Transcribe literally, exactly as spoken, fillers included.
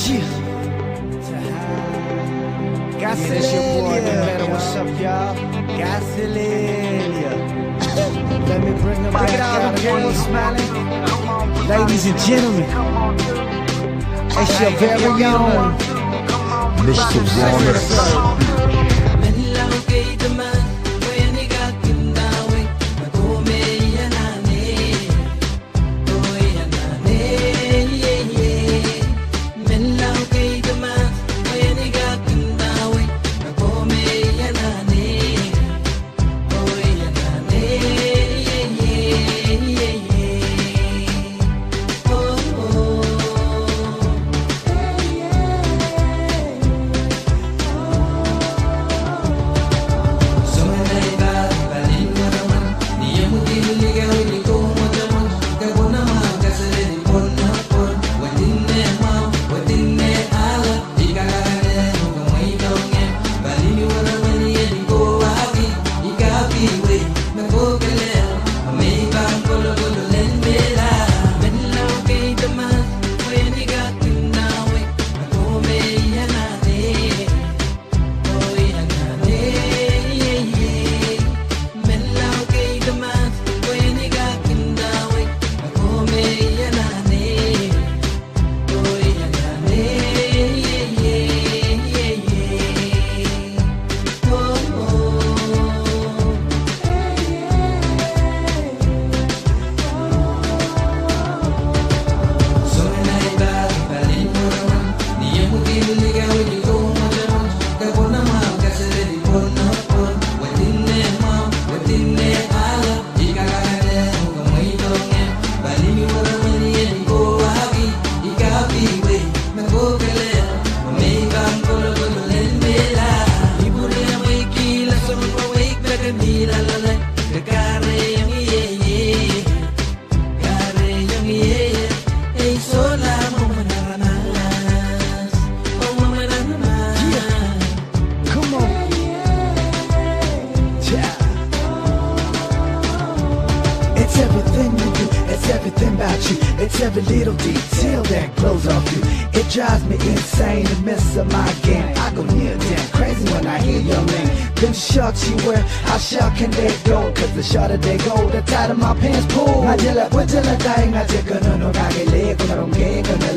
Chief. Kasalelia. What's up, y'all? Kasalelia. Let me bring 'em back. Look at all the girls smiling. Ladies and gentlemen, it's your very own Mister Warner. Come on. Yeah. It's everything you do, it's everything about you, it's every little detail that glows off you. It drives me insane to miss a my game. I go near damn crazy when I hear your name. Them shorts you wear, how short can they go? 'Cause the shorter they go, the tighter my pants pull. Ngadila, wadila, dying, I take a no, no, I get leg, but I don't get, gonna